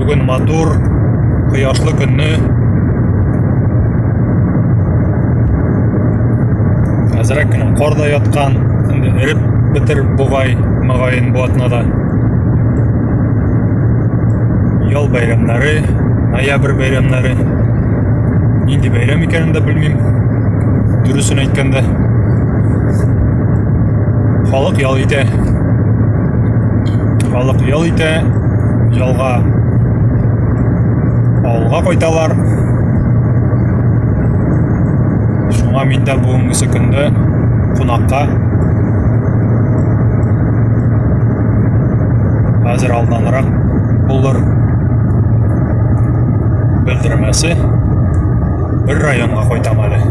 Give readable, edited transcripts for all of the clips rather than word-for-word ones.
Бүген матур, кояшлы көнне. Әзрәк кенә кар да яткан, инде эреп бетер бугай, мөгаен бу атнада. Ял бәйрәмнәре, ноябрь бәйрәмнәре. Нинди бәйрәм икәнен дә белмим. Дөресен әйткәндә. Халык ял итә. Халык ял итә, ялга авылга кайталар. Шуңа мин дә бүгенгесе көндә кунакка хәзер алданрак булыр белдермәсе бер районга кайтам әле.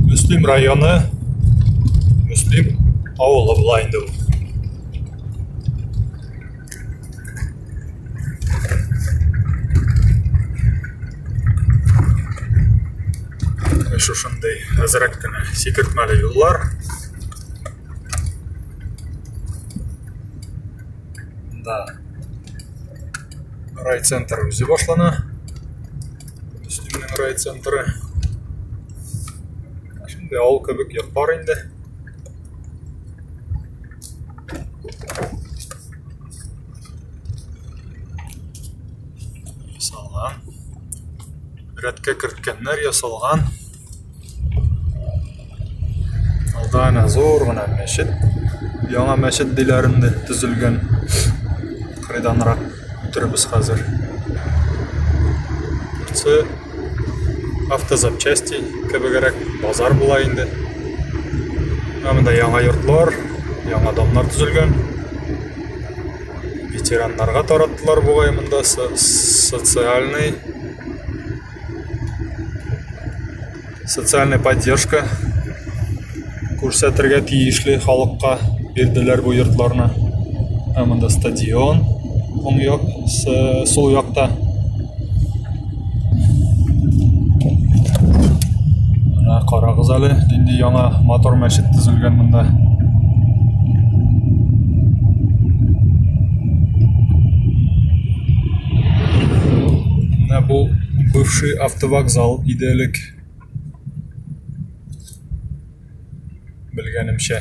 Мөслим районы, Мөслим авылы була инде ул. Шушындый әзрәк кенә сикертмәле юллар. Да. Райцентр үзе башлана. Мөслимнең райцентры. Шундый авыл кебек йортлар инде. Ясалган. Рәткә керткәннәр ясалган. Алда әнә зур гына мәчет. Яңа мәчет диләр инде төзелгән. Кырыйданрак үтербез хәзер. Берсе автозапчасти кебегрәк базар була инде. Менә монда яңа йортлар, яңа домнар төзелгән. Ветераннарга тараттылар бугай монда социальный социальная поддержка күрсәтергә тиешле халыкка бирделәр бу йортларны. Ә монда стадион уң як, сул якта. Менә карагыз әле, нинди яңа матур мәчет төзелгән монда. Менә бу бывший автовокзал иде элек. Белгәнемчә.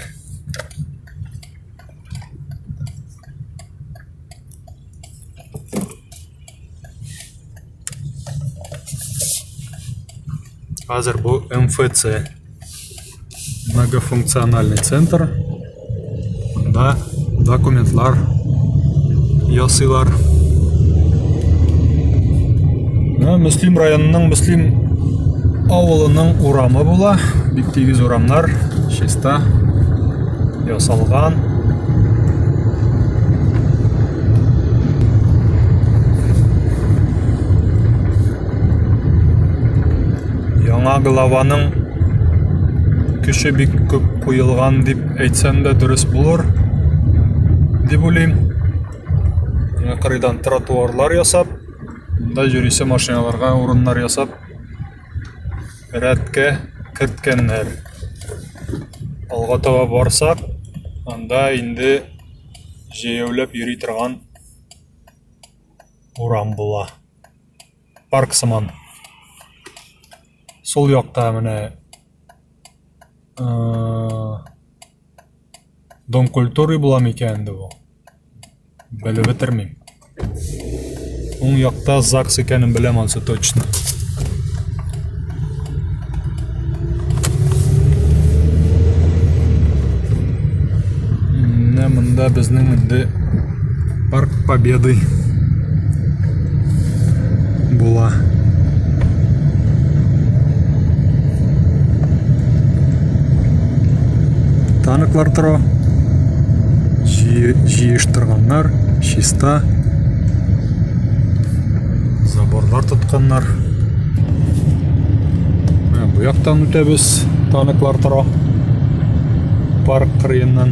Хәзер бу МФЦ. Многофункциональный центр. Монда документлар ясыйлар. Менә Мөслим районының Мөслим авылының урамы була. Бик тигез урамнар, чиста ясалган. Яңа главаның көче бик күп куелган дип әйтсәм дә дөрес булыр дип уйлыйм. Менә кырыйдан тротуарлар ясап, монда йөрисе машиналарга урыннар ясап, рәткә керткәннәр. Алга таба барсак, анда инде җәяүләп йөри торган урам була. Парк сыман. Сул якта менә Дом культуры була микән инде бу? Белеп бетермим. Уң якта ЗАГС икәнен беләм ансы точно. Менә монда безнең инде Парк Победы була. Танклар тора. Җыештырганнар, чиста. Заборлар тотканнар. Менә бу яктан үтәбез, танклар тора. Парк кырыеннан.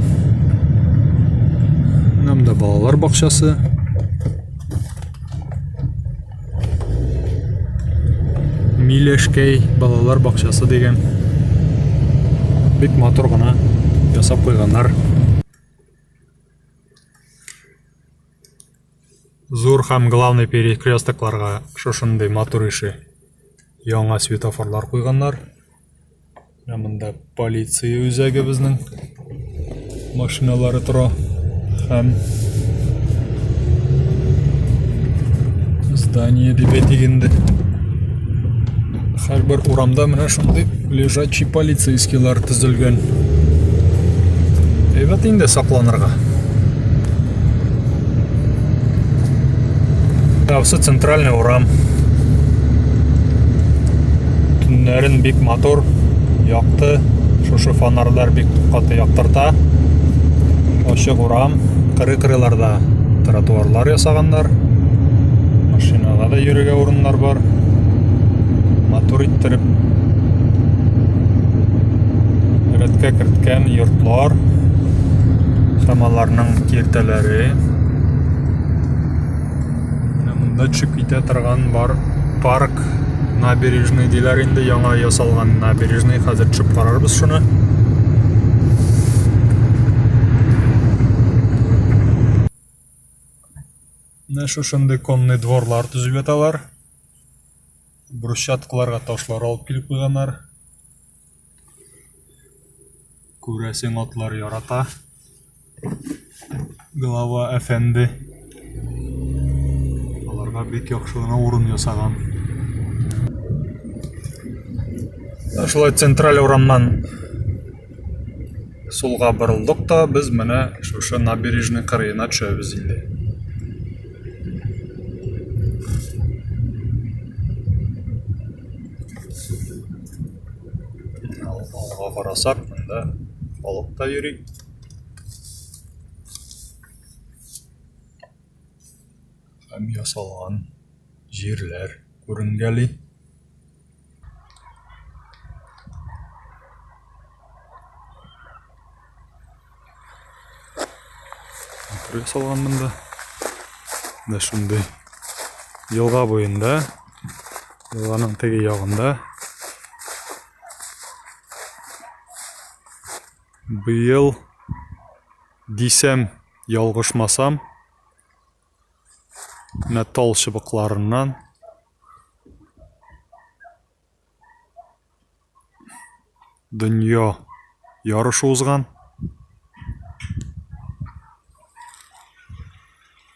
Монда балалар бакчасы. Миләшкәй балалар бакчасы дигән. Бик матур гына ясап куйганнар. Зур һәм главный перекрёстокларга шушындый матур ише яңа светофорлар куйганнар. Менә монда полиция үзәге безнең машиналары тора һәм здание дип әйтик инде. Һәрбер урамда менә шундый лежачий полицейскийлар төзелгән. Әйбәт инде сакланырга. Тавсы центральный урам. Төннәрен бик матур, якты. Шушы фонарьлар бик каты яктырта. Ачык урам, кыры-кырыларда тротуарлар ясаганнар. Машинага да йөрергә урыннар бар. Матур иттереп рәткә керткән йортлар һәм аларның киртәләре. Менә монда төшеп китә торган бар парк набережный диләр инде, яңа ясалган набережный. Хәзер төшеп карарбыз шуны. Менә шушындый конный дворлар төзеп яталар. Брусчаткаларга ташлар алып килеп куйганнар. Күрәсең, атлар ярата. Глава әфәнде. Аларга бик яхшы гына урын ясаган. Шулай централь урамнан сулга борылдык та, без менә шушы набережный кырыена төшәбез инде. Алга карасак, монда халык та йөри. Һәм ясалган җирләр күренгәли. Матур ясалган монда. Менә шундый елга буенда, елганың теге ягында быел дисәм, ялгышмасам, менә тал чыбыкларыннан Дөнья ярышы узган.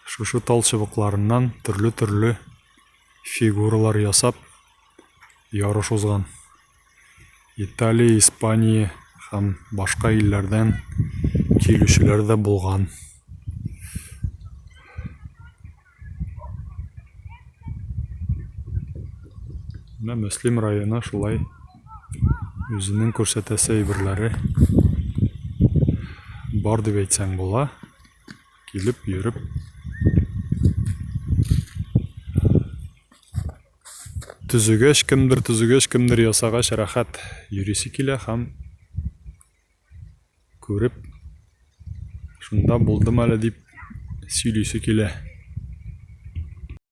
Шушы тал чыбыкларыннан төрле-төрле фигуралар ясап ярыш узган. Италия, Испания һәм башка илләрдән килүчеләр дә булган. Менә Мөслим районы шулай үзенең күрсәтәсе әйберләре бар дип әйтсәң була. Килеп йөреп төзегәч, кемдер төзегәч, кемдер ясагач рәхәт йөрисе килә һәм күреп, шунда булдым әле дип сөйлисе килә.